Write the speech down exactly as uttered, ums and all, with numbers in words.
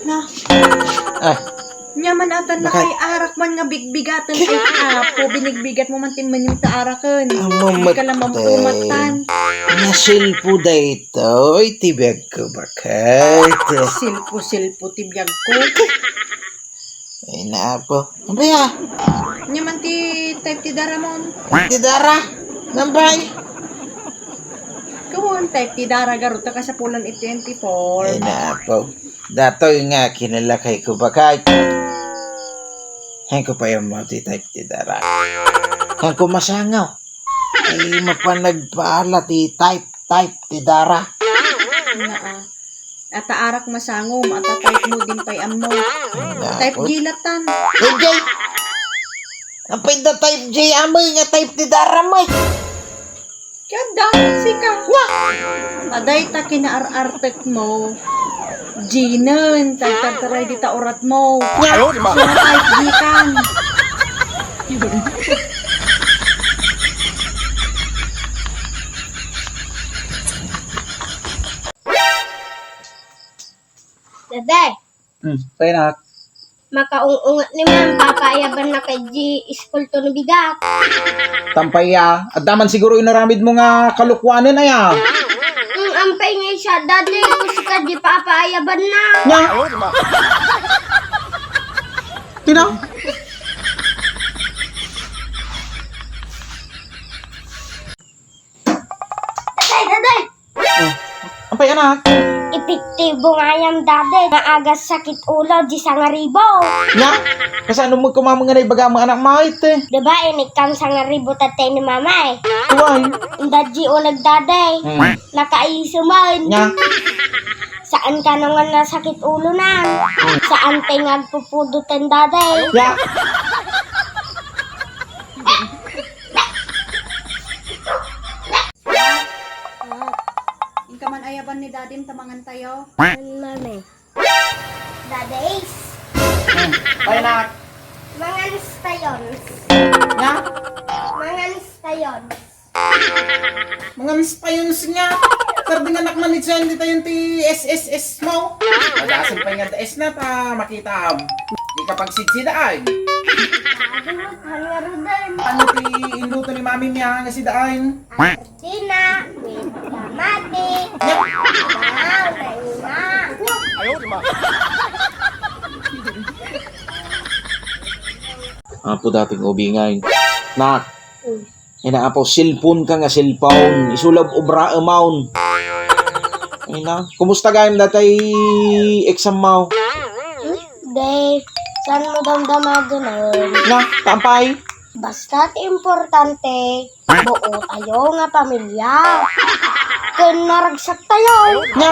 Na. Ah. Nyaman atan na kay arak man nga bigbigaten ay Apo, binigbigat mo man ti menu ta araken. Ang mamatay. Di ka lang mamumatan. Nasilpo daytoy ti biagko, baket. Silpo-silpo ti biagko. Ay, naapo. Ano ba ya? Nyaman ti type ti dara mo. Ti dara? Nambay? Kawan type ti dara, garo ta kasapulan iti twenty-four. Ay, naapo. Datoy nga kinalakay ko bakay. Hen ko pa yung multi-type ti dara. Hen ko masangaw. Ay, mapanagpala ti type, type ti dara. Naa. Ata arak masangom, ata type mo din pay ammo. Ay, naapo. Type G latan. Type J? Apay da type J, amoy nga type ti dara mo. Kada, sika. Nga! Aday ta kinaar-artek mo. Ginen, tagtagtaray di ta urat mo. Nga! Ayaw, di ba? Sino type gikan? Dede. Hmm, tayo nak. Makaung-unget ni ma'am, papaayaban na kay di iskulto ni bigat. Tampay ya, adda man siguro inaramid mo nga kalukuanen aya. Hmm, ampay nga siya, dati ko si kadi papaayaban na. Nya? Tina? Tatay, tatay! Oh, apay, anak? Epektibo nga yan, Daddy. Maagas sakit ulo, di sangaribo. Nga? Kasano mo kumamang nga naibaga mo, anak, mait, eh? Di ba, inikam sangaribo tatay ni mama, eh? Kuwan. Inda di ulag, Daddy. Hmm. Nakaiso man. Nga? Saan ka na nga nasakit ulo na? Hmm. Saan tayo nga agpupudo tan, Daddy? Nga? Inka man ayaban ni Dadim ta mangan tayo. Mami. Daddy Ace. Ay, nak. Mangan tayon. Nga? Mangan tayon. Mangan tayon nga. Tardi nga nak manitsan di tayon ti S S S mo. Pagasan pa nga da S na ta makita. Di ka pagsidsidaay. Ano nga rudan? Ano ti induto ni mami niya nga sidaan? Tina, with kamati. Wow, naima. Apo dating ubingay. Nak, ina apo, cellphone ka nga cellphone. Isulab obra amount. Ina, kumusta gayam datay exam mo? Hmm? Day, saan mo damdamagan? Na, tampay? Basta ti importante, buo tayo nga pamilya. Ken naragsak tayo. Nga,